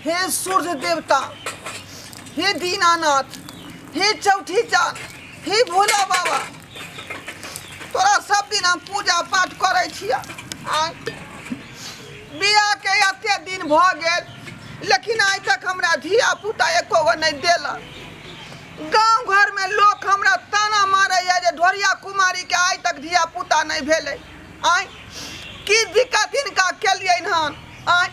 हे सूर्य देवता, हे दीनानाथ, हे चौठी चाँद, हे भोला बाबा, तोरा सब दिन हम पूजा पाठ करै छियै। आय बियाहके एते दिन भऽ गेल, लेकिन आइ तक हमरा धिया पुता एको गो नहि देलक। गाँव घरमे लोक हमरा ताना मारैए जे ढोरिया कुमारीके आइ तक धिया पुता नहि भेलै। आँय, की दिक्कत हिनका केलियनि हन? आँय,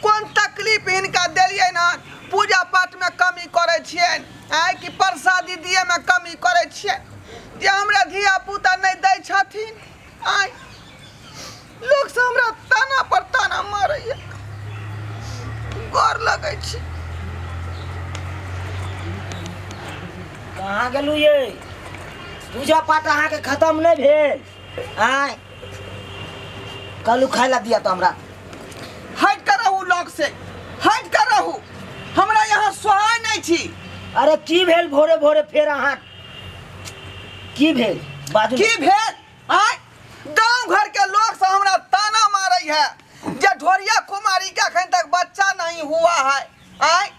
कोन तकलीफ हिनका देलियनि हन? पूजा पाठमे कमी करै छियनि आँय, कि प्रसादी दियैमे कमी करै छियनि जे हमरा धिया पुता नहि दै छथिन? आँय, लोक सब हमरा ताना पर ताना मारैया। गोर लगै छी। कहाँ गेलू ये? पूजा पाठ अहाँके खतम नहि भेल? आय कहलू खाय ला दिया तो हमरा। हट कर रहू लोग से, हट कर रहू, हमरा यहाँ सोहाय नहीं छी। अरे की भेल भोरे भोरे फेर अहाँ? की भेल बाजू। की भेल? आय गांव घर के लोग से हमरा ताना मारे है जे ढोरिया कुमारी के अखन तक बच्चा नहीं हुआ है। आय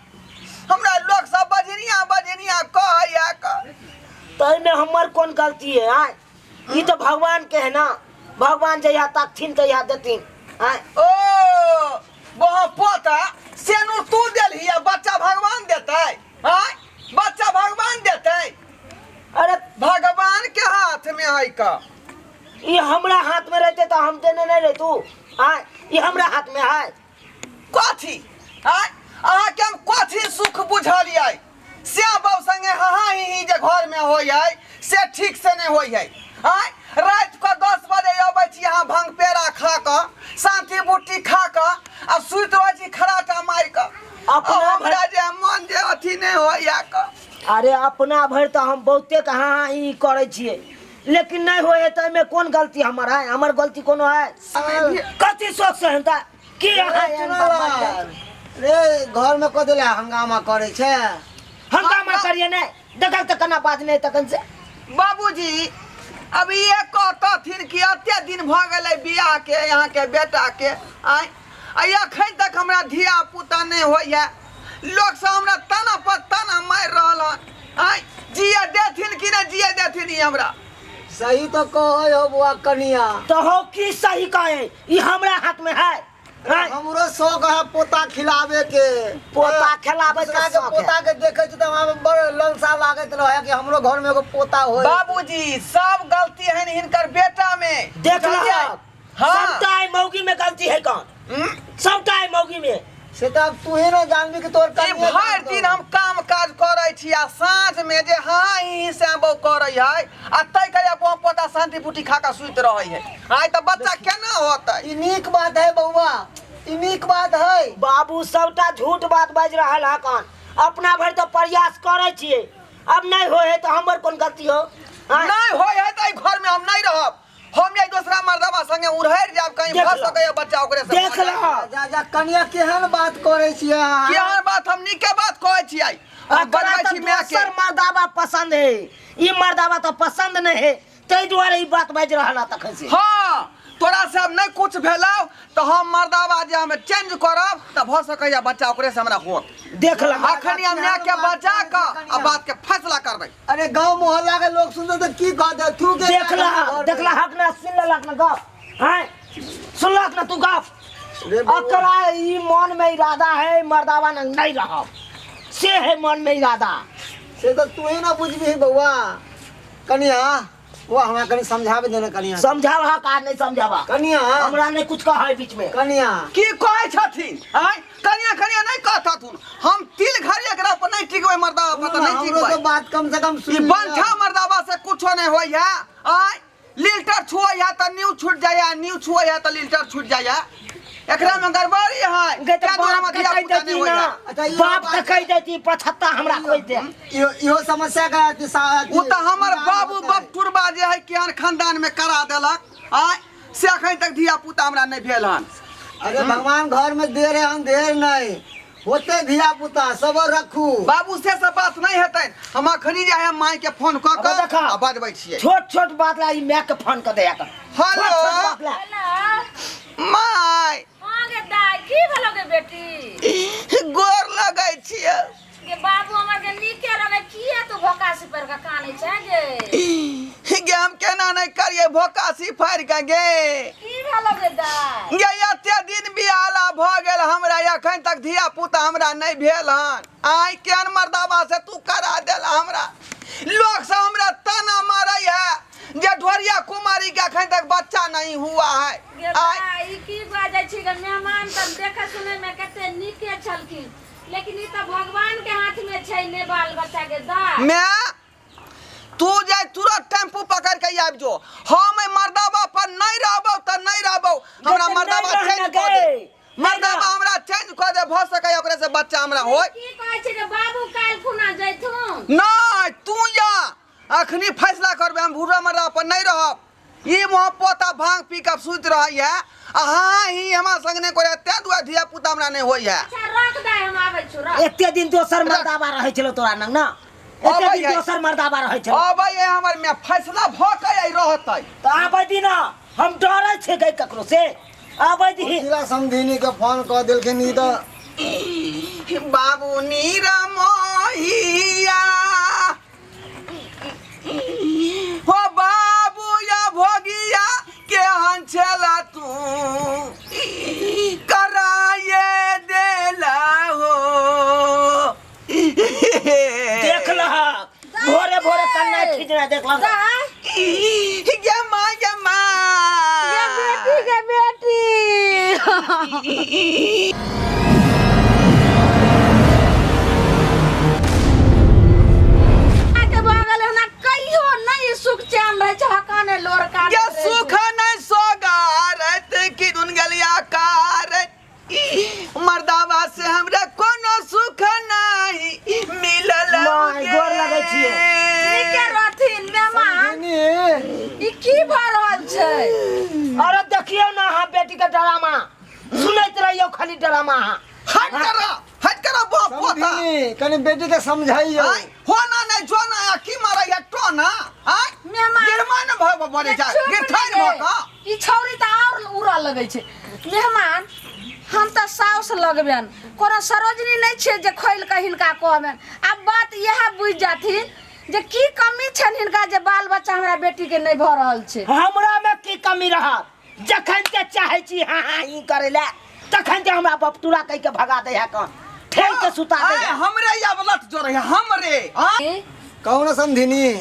हमरा लोग सब बजनिया बजनिया कहैया। ताहिमे हमर कोन गलती है? आय ई तो भगवान के है ना, भगवान जहिया ताकथिन तहिया देथिन। आय ओ वहाँ पोता सेनु तू देलही आ बच्चा भगवान देतै? आय बच्चा भगवान देतै? अरे भगवान के हाथ में है का। ई हमरा हाथ में रहते तो हम देने नहीं रहतू। आय ई हमरा हाथ में है। कथी? आय अहाँके हम कथी सुख बुझलियै? श्याम बाबू संगे हाँ ही ही जे घर में होइ है से ठीक से नहीं होइ है। आय रात के 10 बजे अबै छी अहाँ भंग पेड़ा खा कऽ, शांति बूटी खा कऽ आ सुति रहै छी खराटा मारि कऽ। अपना आ हमरा जे मन जे अथी नहि होइया कऽ। अरे अपना भरि तऽ हम बहुते हाँ हाँ ई करै छियै, लेकिन नहि होइ है तऽ एहिमे कोन गलती हमर है? हमर गलती कोनो है? कथी शौक सहनता की अहाँ एहन बात बाजै? रे घर में कथी लए हंगामा करै छै? हंगामा करिए नहि, देखल तऽ केना बाजने तखन से। बाबूजी अब ये कहतथिन कि एते दिन भऽ गेलै बियाह के यहाँ के बेटा के, आँय आ एखन तक हमरा धिया पुता नहि होइए, लोक सब हमरा ताना पर ताना मारि रहल हन। आँय जिए देथिन कि नहि जिए देथिन ई हमरा? सही तो कहै हो बुआ कनिया। तो हो की सही कहे, ई हमरा हाथ में है। आँय? हमरो शौक है पोता खिलावे के। पोता खिलावे के दूसरा के शौक है। पोता के देखे छी तऽ हमरा बड़ ललसा लागैत रहे कि हमरो घर में एगो पोता होय। बाबूजी सब गलती है हिनकर बेटा में। देख बुझलियै? लहक। हाँ। सबटा है मौगी में गलती है कौन? सबटा है मौगी में। से तऽ आब तू ही ने जानबी कि तोहर ई कनिया भरि जानतौ। दिन हम काम काज करै छी आ साँझ में जे हाँ ही से बौ करै है आ तै के अपन पोता शांति बूटी खा के सुति रहै है। आइ तऽ बच्चा केना होतै? ई नीक बात है बौआ, ई नीक बात है। बाबू सबटा झूठ बात बाजि रहल है कौन? अपना भरि तऽ प्रयास करै छियै, अब नहीं होय है तऽ हमर कोन गलती हो? आँय? नहीं होय है तऽ एहि घर में हम नहीं रहब, हम जाय दोसरा मर्दबा संगे उड़हरि जायब, कहीं देख भऽ लह। सकैए बच्चा ओकरे से देख भऽ जाय। लह। जा जा कनिया केहन बात करै छियै अहाँ? केहन बात? हम नीके बात कहै छियै। हम ओकरा बजबै तऽ छी माय के। दोसर मर्दाबा पसंद है, ई मर्दाबा तऽ पसंद नहीं है, ताहि दुआरे ई बात बाजि रहल है तखन से। हाँ तोरा से अब नहीं कुछ भेलौ तऽ हम मर्दाबा जे हम चेंज करब तऽ भऽ सकैए बच्चा ओकरे से हमरा होत। देख लह। अखन हम माय के बचा कऽ आ बात के फैसला करबै। अरे गांव मोहल्ला के लोग सुनते तो की कहते? तू के देख लह, देख लह हक ना सुन लेलक ना गप। आँय सुनलक ना तू गप? रे बौआ। अकरा ई मन में इरादा है मर्दावा ना नहीं रहब, से है मन में इरादा। से तो तू ही ना बुझबी बौआ। कनिया वो हमरा कनी समझाबे देना कनिया। समझावा का नहीं समझावा? कनिया हमरा नहीं कुछ कहा है बीच में। कनिया की कहै छथिन? आँय कनिया कनिया नहीं कहतथुन, हम तिल घड़ी एकरा पर नहीं टिकबै मर्दावा पर, तऽ नहीं हमरो टिकबै। तो बात कम से कम सुन ई लिअ। बंठा मर्दावा से कुछो नहीं होय है। आँय लील्टर छुअै है तऽ न्यू छूट जाइए, न्यू छुअै है तऽ लील्टर छूट जाइए, एकरा में गड़बड़ी है। गे तऽ क्या दुआरे बाप में के धिया कहि पुता देती नहीं होय ना। है? अच्छा, इहो बाप के बात- कहि देती पछत्ता हमरा खोज दे। इहो इहो समस्या का अथी ओ तऽ हमर निदान बाबू होतै। बपटुरबा जे है केहन खानदान में करा देलक, आँय से अखन तक धिया पुता हमरा नहीं भेल हन। अरे भगवान घर में दे रहे हन, देर नहीं होते धिया पुता, सबर रखू। बाबू से सब बात नहीं हेतै, हम अखनी जे है माय के फोन कऽ अब कऽ देखा। आ बजबै छियै। छोट छोट बात ला ई माय के फोन कऽ दे कर। हेलो। छोट छोट बात ला। Hello my. हाँ गे दाई, की भेलो गे बेटी? गोर भोकासी फाड़ि के गे। की भेलो गे दाय? गे एते दिन बियाला भऽ गेल हमरा, एखन तक धिया पुता हमरा नहि भेल हन। आइ केहन मर्दाबा से तू करा देला हमरा। लोग सब हमरा ताना मारै है जे ढोरिया कुमारी के एखन तक बच्चा नहीं हुआ है। गे आइ दाय, ई की बाजै छी गे? मेहमान तऽ देखे सुनै में कते नीके छलखिन, लेकिन ई तऽ भगवान के हाथ में छै ने बाल बच्चा के दाय। मैं तू जाय तुरंत टेम्पू पकड़ के आबि जो। हम एहि मर्दाबा पर नहीं रहबौ तऽ नहीं रहबौ। हमरा गे तऽ मर्दाबा नहि चेंज रहना कऽ दे, गे। मर्दाबा हमरा चेंज कऽ दे, भऽ सकैए ओकरे से बच्चा हमरा होय। की कहै छै जे बाबू काल्हि खुना जैथुन? नहीं तू जा, अखनी फैसला करबे, हम भूरा मर्दाबा पर नहीं रहब। ई मुँह पोता भांग पी के सुति रहै है आ हाँ ही हमरा संग नहीं करे, तें दुआरे धिया पुता हमरा नहीं होय है। अच्छा रख दे, हम आबै छी, रख। एते दिन दोसर मर्दाबा रहै छलो तोरा नंग ना, एते अबै दिन है। दोसर मर्दाबा रहै छलो। अबै है हमर में फैसला भ के आई रहतै। तऽ आबै दिन हम डरै छै गई ककरो से, आबै दी। कोथिला समधिनी के फोन कऽ देलखिन ई तऽ। बाबू नीरा मोहिया हो बाबू या भोगिया केहन छला तू कराये देला हो। देख लहक भोरे भोरे कन्ना खींचना देख लहक। दाय। गे माँ, गे माँ। गे बेटी, गे बेटी। के भऽ गेलै हमरा कहियो नहि सुख चैन रहै छै, हकाने लोर काने गे सुख नहि सोगारत की दुन गलिया कारत, मर्दावा से हमरा कोनो सुख नहीं मिलल। माय, गोर लगै छियै। नीके रहथिन मेहमान। समधिनी। ई की भऽ रहल छै? अरे देखियौ ना अहाँ बेटी के ड्रामा सुनैत रहियौ, खाली ड्रामा अहाँ। हट करा, हट करा बाप पोता। समधिनी कनी बेटी के समझाइयो। आय होना नहीं जो ना आ की मारै है टोना। आय मेहमान। गिरमान भ बने जा चुप गिरथान नहि भ गे। का। ई छौरी तऽ आओर उड़ऽ लगै छै। मेहमान, हम तऽ साउस लगबनि, कोनो सरोजनी नहि छियै जे खोलि कऽ हिनका कहबनि। आब बात इएह बुझि जाथिन जे की कमी छनि हिनका जे बाल बच्चा हमरा बेटीके नहि भऽ रहल छै। हमरा में की कमी रहत? जखन ते चाहे छी हाँ हाँ ही करे ले, तखन ते हमरा बपटुरा कह के भगा दे है, कौन ठेल के सुता दे आय है। हमरे या लट जो रहे हमरे। हाँ? कहू ना समधिनी।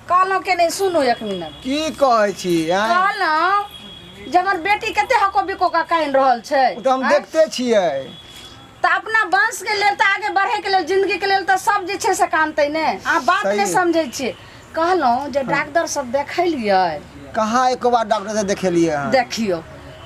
कहलहुँ के नहि, सुनू एक मिनट। की कहै छी, आँय? कहलहुँ जे हमर बेटी कते हको बिको का कानि रहल छै। ओ तऽ हम आँय? देखते छियै। तऽ अपना वंश के लेल तऽ आगे बढ़े के लेल, जिंदगी के लेल तऽ सब जे छै से कानतै ने। अहाँ बात सही। नहि समझै छियै। कहलहुँ जे डॉक्टर सब देखेलियै? कहाँ एको बार डॉक्टर से देखेलियै हँ। देखियौ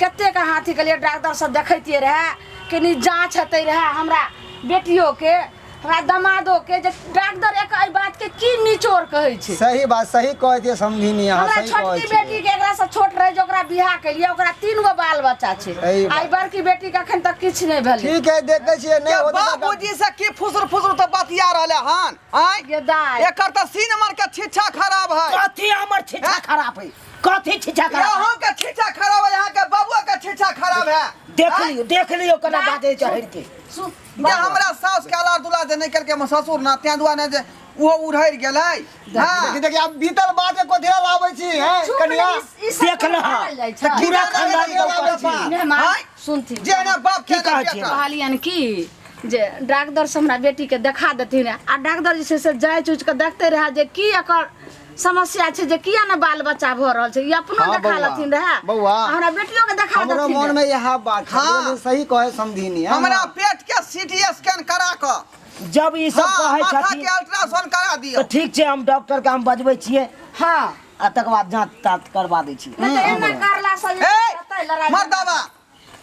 कतेक अहाँ अथी केलियै, डॉक्टर सब देखैतियै रहए, कनी जाँच हेतै रहए हमरा बेटियो के, हमरा दमादो के, जे डॉक्टर एक एहि बात के की निचोड़ कहै छै। सही बात, सही कहै छियै समधिनी अहाँ। हमरा सही कहै छोटकी छियै। बेटी के एकरा से छोट रहै जे ओकरा बियाह केलियै, ओकरा 3 गो बाल बच्चा छै। सही बात। आ ई बड़की बेटी के अखन तक किछु नहि भेलै। ठीक है, देखै छियै नहि ये होतै तऽ बाबूजी से की फुसुर फुसुर तऽ बतिया रहले हन? आँय? ये दाय। एकर तऽ सीन मार के छिच्छा खराब है। कथी हमर छिच्छा खराब है? कथी छिच्छा खराब है? यहाँ के छिच्छा खराब है, यहाँ के बबुआ के छिच्छा खराब है। देख लियो, देख लियो केना बाजै चढ़ के। सुन, जे हमरा सास के अलार दुलार जे नहि केलकै हमर ससुर ना, तें दुआरे जे ओहो उड़हरि गेलै। हाँ। देखी, देखी, आब बीतल बात के कथी लए लाबै छी, हैं चुप कनिया? रही, ई सब देख लह। बाजल जाइ छै। पूरा खानदान के ऊपर छी। मेहमान आँय? सुनथिन। जे ना बाप के की ना कहै छियै? बेटा। कहलियनि की जे डॉक्टर से हमरा बेटी के देखा देथिन, आ डॉक्टर जे छै से जाँच उच के देखते रहे जे की एकर समस्या छै, जे किया ने बाल बच्चा भऽ रहल छै, ई अपनो हाँ, देखा बौआ। लेथिन रहे, बौआ। आ हमरा बेटियो के देखा हमरो देथिन मन रहे। में इएह बात छै। हाँ। लेकिन सही कहै समधिनी, हैं हमरा ना? पेट के सीटी स्कैन करा कऽ, जब ई सब हाँ, कहै माथा छथिन के अल्ट्रासाउंड करा दियौ। तऽ ठीक छै, हम डॉक्टर के हम बजबै छियै। हाँ। आ तकर बाद जाँच ताँच करवा दै छियै। नहि तऽ एना करला से जे ए, रहतै लड़ाइ। मर्दाबा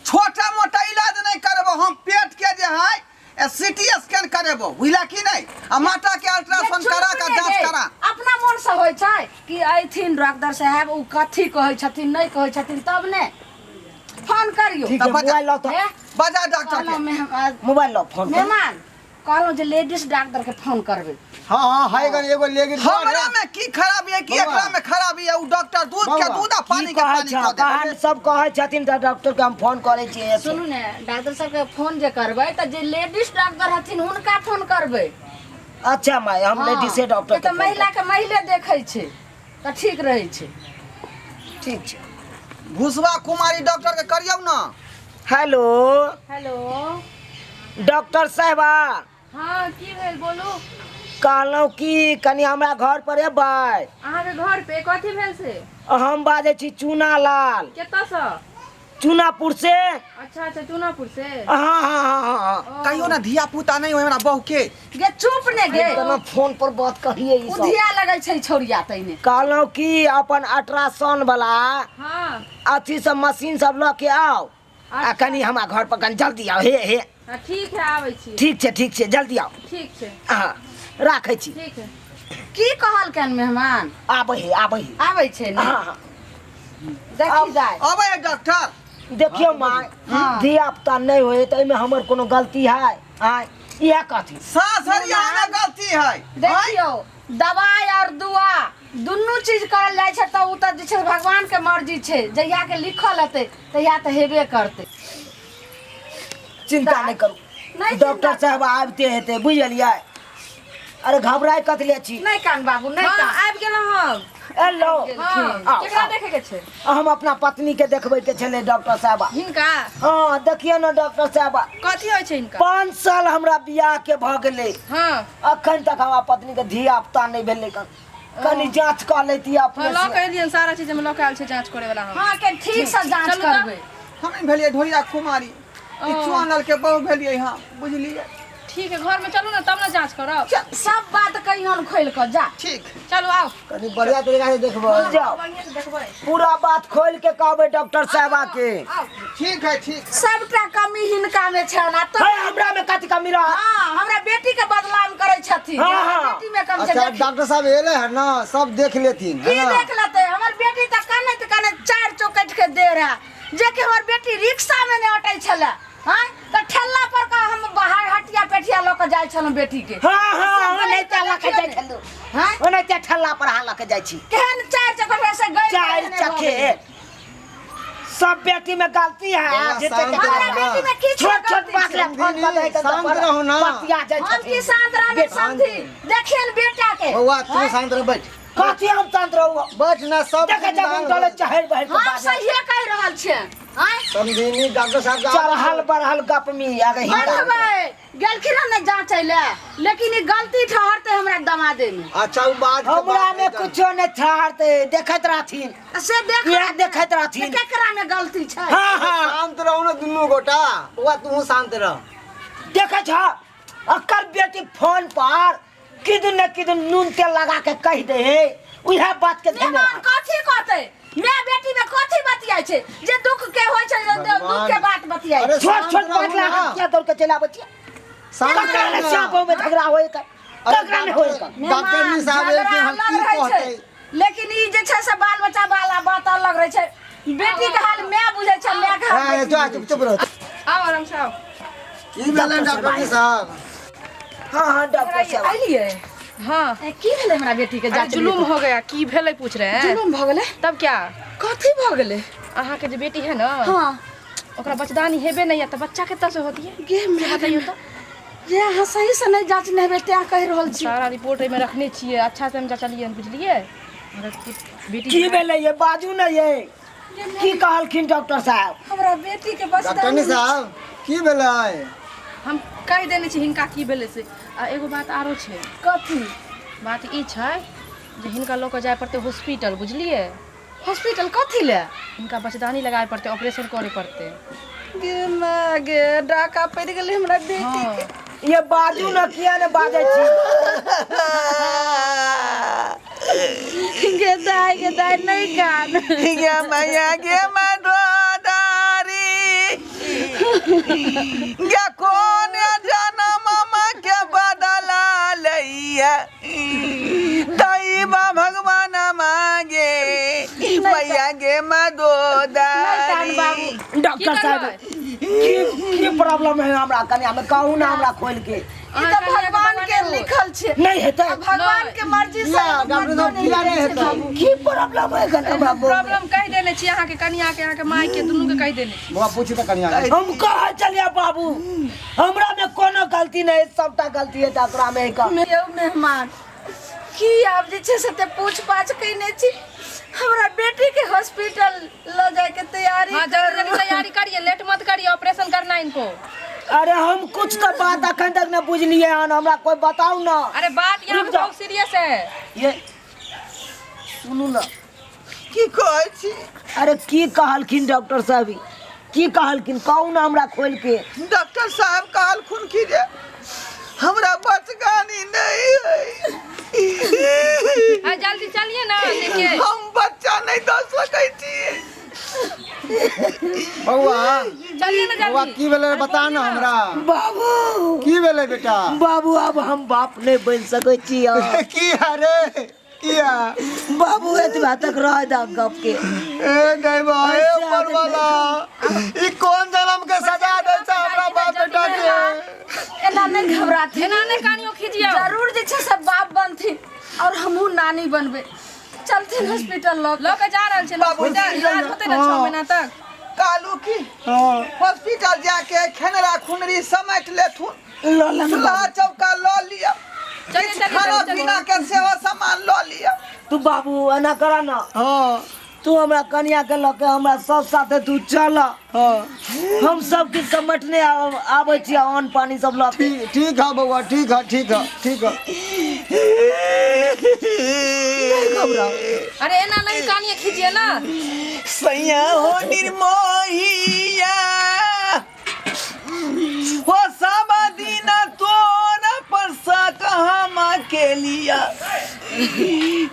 छोटा मोटा इलाज नहीं करबो, हम पेट के जे है सीटी स्कैन करेबो, बुझला की नहीं? आ माथा के अल्ट्रासाउंड करा के जांच करा। अपना मन से होइ छै कि अयथिन डॉक्टर साहब, ओ कथी कहै छथिन नहि कहै छथिन, तब ने फोन करियौ। ठीक है, तऽ बजा- मोबाइल लाउ तऽ। हे, बजा डॉक्टर कहलहुँ के। मेहमान, मोबाइल लाउ, फोन करू। मेहमान कहलहुँ जे लेडीज डॉक्टर के फोन करबै। हाँ हाँ, है गन एगो लेगी। हमरा में की खराबी है कि बौआ। एकरा में खराबी है? उ डॉक्टर दूध के बौआ, दूध आ की पानी के कहै पानी छह? कऽ दे। कहान सब कहै छथिन तऽ डॉक्टर के हम फोन करै छियै। सुनू ने, डॉक्टर साहब के फोन जे करबै तऽ जे लेडीज डॉक्टर हथिन हुनका फोन करबै। अच्छा माय, हम हाँ, लेडीजे डॉक्टर किया के तऽ फोन महिला के महिले देखै छै तऽ ठीक रहै छै। ठीक छै। भुसवा कुमारी डॉक्टर के करियौ ना। हेलो। हेलो। डॉक्टर साहबा। हाँ, की भेल बोलू? कहलहुँ कि कनि हमरा घर पर एबै। अहाँके घर पे कथी भेल से? हम बाजै छी चूना लाल। कतऽसँ? चूनापुर से। अच्छा अच्छा, चूनापुर से। हाँ हाँ हाँ हाँ हाँ। कहियो ना धिया पुता नहीं हो हमरा बहू के। गे चुप ने गे। केना फोन पर बात कहिए ई सब। उधिया लगै छै छौड़िया तैने। कहलहुँ कि अपन अल्ट्रासाउंड वाला हाँ। अथी सब मशीन सब लऽ के आउ आ कनि हमरा घर पर कनि जल्दी आउ। हे हे। हाँ, ठीक है, आबै छी। ठीक छै, ठीक छै, जल्दी आउ। ठीक छै। हाँ, राखै छी। ठीक है। की कहलकनि मेहमान? आबै हे, आबै हे। आबै छै ने? हाँ हाँ। देखी जाय। अबै है डॉक्टर। देखियौ माँ, धिया पुता नहि होय तऽ एहिमे हमर कोनो गलती है? आँय, इएह कहथिन। सास हरियाणा गलती है। देखियौ, दवाई और दुआ दुनू चीज करल जाइ छै तऽ ओ तऽ जे छै भगवान के मर्जी छै, जहिया के लिखल हेतै तहिया तऽ हेबे करतै। चिंता नहि करू। नहि। डॉक्टर चिंता- साहब आबिते हेतै, बुझलियै? अरे घबराय कथी ले छी? नहि कान बाबू, नहि हाँ, कान। आबि गेलहुँ हम। हेलो। हाँ। आउ, केकरा आउ। देखे के छै? हम अपना पत्नी के देखबै के छलै डॉक्टर साहब। हिनका? हाँ, देखियौ ने डॉक्टर साहब। कथी होइ छै हिनका? 5 साल हमरा बियाह के भऽ गेलै। हाँ। अखन तक हमरा पत्नी के धिया पुता नहि भेलै। कनि जाँच कऽ लैती हाँ, अपने लऽ से। के एलियन, सारा चीज हम लऽ के आयल छै जाँच करे वाला हम। हाँ के ठीक से जाँच चलू तऽ। करबै। हम नहि भेलियै ढोरिया कुमारी, ई चुआनल के बहू भेलियै हम, बुझलियै? ठीक है, घर में चलू ना तब ना जाँच करब। सब बात कहियन खोलि कऽ जा। ठीक। चलू आउ। कनि बढ़िया तरीका से देखबै। जाओ। बढ़िया से देखबै। पूरा बात खोल के कहबै डॉक्टर साहबा के। आउ। ठीक है, ठीक। सबटा कमी हिनका में छनि आ तऽ हे, हमरा में कथी कमी रह? हाँ, हमरा बेटी के बदनाम करै छथिन। हाँ, हमरा हाँ। बेटी में कम छै। अच्छा, देखी। डॉक्टर साहब एले है ना, सब देख लेथिन की है ना? देख लेतै? हमर बेटी तऽ कनैत कनैत 4 चौकट के दे रहा, जे कि हमर बेटी रिक्शा में नहि अटै छलै। हाँ, तऽ ठेला पर का हम बाहर हटिया पेटिया लऽ कऽ जाइ छलहुँ बेटी के। हाँ हाँ, से ओनाहिते गइल लऽ के जाइ देखियौ ने। छलहुँ। हाँ? ओनाहिते ठेला पर अहाँ लऽ के जाइ छी। केहन 4 चक्कर से गइल 4 केहने भऽ चक्के। गेलै। सब बेटी में गलती है। बड़ा जते शांत तक हमरा रहो। बेटी में किछु छोट छोट गलती बात छै। ले फोन पर दे के शांत रहू ना। पतिया जाइ हम की छथिन। शांत रहबै समझी? देखियन बेटा के। बौआ, तू शांत रह, बैठ। कथी हम शांत रहू? बैठ ना सब। देखे जब हम डोले चढ़ बढ़ के हम बाजै। सहिए कहि रहल छियै। आँय? समझिनी डॉक्टर साहब के चढ़ल बढ़ल गप में आगे हिनका। बढ़बै गेलखिन हन ने जाँचै ले, लेकिन ई गलती ठहरतै हमरा दमादे में। अच्छा, उ बात के हमरा बात में है। कुछो नहीं ठहरते, देखैत रहथिन। से देख। इएह देखैत रहथिन। केकरा में गलती छै। हाँ हाँ। शांत रहू ना दुनू गोटा। बौआ, तू शांत रह। देखै छ, अकर बेटी फोन पर किदन ने किदन नून तेल लगा के कहि दे हे, उएह बात के ध्यान मेहमान कथी कहतै? माय बेटी में कथी बतियाइ छै? जे दुख के होइ छै, जे दुख के बात बतियाइ अरे छै। छोट शांत छोट रहू बात ला ना। किया दौड़ के चलि आबै छियै? शांत ककरा रहू ने ना। श्याम में झगड़ा होय कर, अरे ककरा ने होय कर। डॉक्टर मेहमान, साहब झगड़ा एलखिन हन, अलग की रहै छै, कहतै? लेकिन ई जे छै से बाल बच्चा वाला बात अलग रहै छै। बेटी के हाल माय बुझै छै, माय के हाल हाँ, बेटी चुप बुझै चुप चुप रहो। आउ आराम से आउ। की भेलै डॉक्टर साहब? हाँ हाँ, डॉक्टर साहब। अलियै। हाँ। ए, की भेलै हमरा बेटी के? अरे जाँच जुलूम हो गया। की भेलै पूछ रहे हैं? जुलूम भऽ गेलै? तब क्या। कथी भऽ गेलै? अहाँ के जे बेटी है ना, हाँ, ओकरा बचदानी हेबे नहीं है तऽ बच्चा कतऽ से होती है? गे से बताइयो तऽ। जे अहाँ सही से नहि जाँच नहि हेबै तें कहि रहल छी। सारा रिपोर्ट एहिमे रखने छियै, अच्छा से हम जँचलियै हन, बुझलियै? मगर बेटी की भेलै ये? बाजू ने ये, की कहलखिन डॉक्टर साहब? हमरा बेटी के डॉक्टर बचदानी साहब, की भेलै? हम कहि देने छी हिनका की भेलै से। आ एगो बात आरो छै। कथी बात? ई छै जे हिनका लऽ कऽ जाय पड़तै हॉस्पिटल, बुझलियै? हॉस्पिटल कथी ले? हिनका बचदानी लगाए पड़तै, ऑपरेशन करे पड़तै। गे माँ गे, डाका पड़ि गेलै हमरा बेटी हाँ। के। ये बाजू ने, किया ने बाजै छी? गे दाय, गे दाय, नहि कान। गे मैया गे मदोदारी गे, कोन जनम के बदला लैया दैवा भगवान मागे मैया गे मदोदारी। डॉक्टर साहब, की की प्रॉब्लम है हमरा कन्या में? कहू ना हमरा खोल के। ई तऽ भगवान के लिखल छै। नहीं हेतै? भगवान के मर्जी से किया डॉक्टर साहब, किया नहि हेतै? की प्रॉब्लम है कन्या बाबू? प्रॉब्लम कहि देने छी अहाँके कनिया के, अहाँके माय के, दुनू के कहि देने छी। बौआ, पूछू तऽ कनिया के। हम कहा चलिए बाबू, हमरा में कोनो गलती नहीं है, सबटा गलती है डॉक्टरा में का। यौ मेहमान, की आब जे छै से ते पूछ पाछ कयने छी? हमरा बेटी के हॉस्पिटल ल जाए के तैयारी हाँ जल्दी जल्दी तैयारी करिए, लेट मत करिए, ऑपरेशन करना है इनको। अरे हम कुछ तो बात अखन तक न बुझलिए हन, हमरा कोई बताऊ ना। अरे बात यहाँ रुक पे जाओ। बहुत सीरियस है। ये सुनू ना। की कहै छी? अरे की कहलखिन डॉक्टर साहब, की कहलखिन कहू ना हमरा खोल के। डॉक्टर साहब कहलखुन कि जे हमरा बचगानी नहीं है। आ जल्दी चलिए ना लेके। हम बच्चा नहीं दऽ सकै छी। बौआ चलिए ना बौआ जल्दी। की भेलै बता ना हमरा। बाबू की भेलै बेटा? बाबू अब हम बाप नहीं बन सकै छी। की अरे किया? बाबू एतबा तक रह दा गप के। ए दैवा, ए ऊपर वाला, ई कोन जन्म के सजा दै छै हमरा बाप बेटा के? एना नहीं घबराथिन, एना नहीं कानियो खींचियो। जरूर जे छै से बाप बनथिन और हमहूँ नानी बनबै। चलथिन हॉस्पिटल लऽ लऽ के जा रहल छै बाबू, इलाज होतै ने 6 महीना तक। कालू की हाँ। हॉस्पिटल जाके खेनरा खुनरी समेट लेथुन, लऽ लेना। चूल्हा चौका लऽ लिअ, चलिए, किछु चलिए, खाना चलिए। पीना के सेहो सामान लऽ लिअ। तू बाबू एना करा ना। हाँ। तू हमरा कनिया के लऽ के हमरा सब साथे तू चल। हाँ। हम सब किछु समेटने आबै छी, अन्न पानी सब लऽ के। ठीक ठीक है बौआ, ठीक है, ठीक है, ठीक है। घबराओ। अरे एना नहीं कानिए खींचिए ना। सैया हो निर्मोहिया हो सब दिन तोरा पर शक हम के लिया,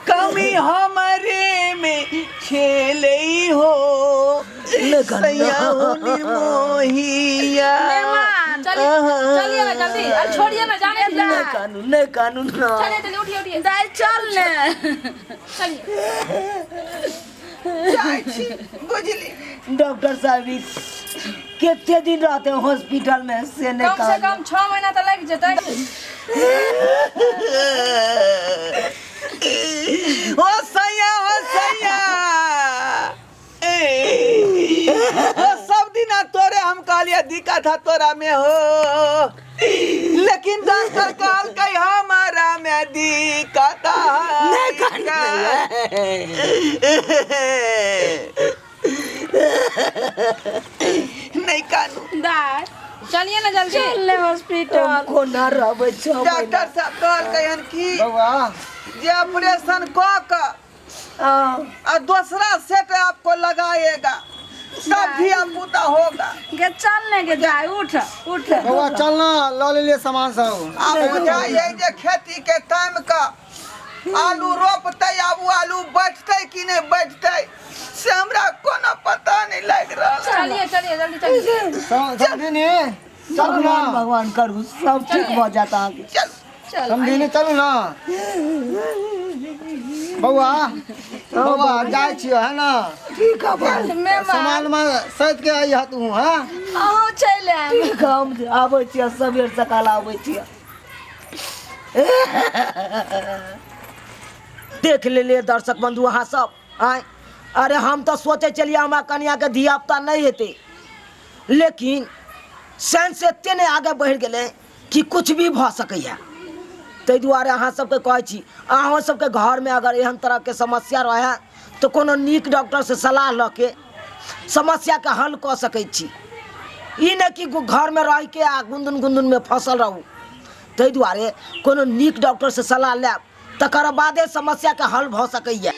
कमी हमरे में खेले हो। सैया हो निर्मोहिया। मेहमान चलिए चलिए ना जल्दी, अरे छोड़िए ना, जाने दीजिए। नहीं कानू, नहीं कानू ना। चलिए चलिए, उठिए उठिए। दाई चल ने। चलिए। जाइ छी बुझली। डॉक्टर साहब ई कितने दिन रहते हैं हॉस्पिटल में से नहीं कम से कहलियै। कम 6 महीना तो लग जेतै। ओ सैया, ओ सैया, ए, ओ सब दिना तोरे हम कहलिए दिक्कत है तोरा में हो, लेकिन डॉक्टर कहलकै हमारा में दिक्कत नहीं कानू। नहीं कानू। दाई चलिए ना जल्दी। चल ने हॉस्पिटल। हम कोना रहबै 6 महीना? डॉक्टर साहब कहलकै हन कि बौआ जे ऑपरेशन कऽ कऽ हाँ। आ दूसरा सेट आपको लगाएगा तब धिया पुता होगा। गे चल ने गे दाई, उठ उठ। बौआ चल ना, लऽ लेलियै सामान सब। आब बुझाइए जे खेती के टाइम का आलू रोपतै, आब ओ आलू बैठतै कि नहि बैठतै से हमरा कोनो पता नहीं लागि रहल। चलिए चलिए जल्दी चलिए। समझिनी चलू ना। भगवान भगवान करू सब ठीक भऽ जायत अहाँके। चल चल समझिनी चलू ना बौआ। बौआ जाइ छियो है ना? ठीक है बाबू। मेहमान सामान में सैत के आई तू। हाँ अहूँ चलि आयब। ठीक है, हम आबै छियै सबेर सकाल आबै छियै। देख लेलियै दर्शक बंधु अहाँ सब आँय। अरे हम तऽ सोचै छलियै हमरा कनियाके धियापुता नहि हेतै, लेकिन साइंस एते नहि आगे बढ़ि गेलै कि कुछ भी भऽ सकैए। ताहि दुआरे अहाँ सबके कहै छी, अहाँ सबके घरमे अगर एहन तरहके समस्या रहए तऽ कोनो नीक डॉक्टरसँ सलाह लऽ के समस्याके हल कऽ सकै छी। ई नहि कि घरमे रहिके आ गुंदुन गुंदुनमे फँसल रहू। ताहि दुआरे कोनो नीक डॉक्टरसँ सलाह लेब तकर बादे समस्याके हल भऽ सकैए।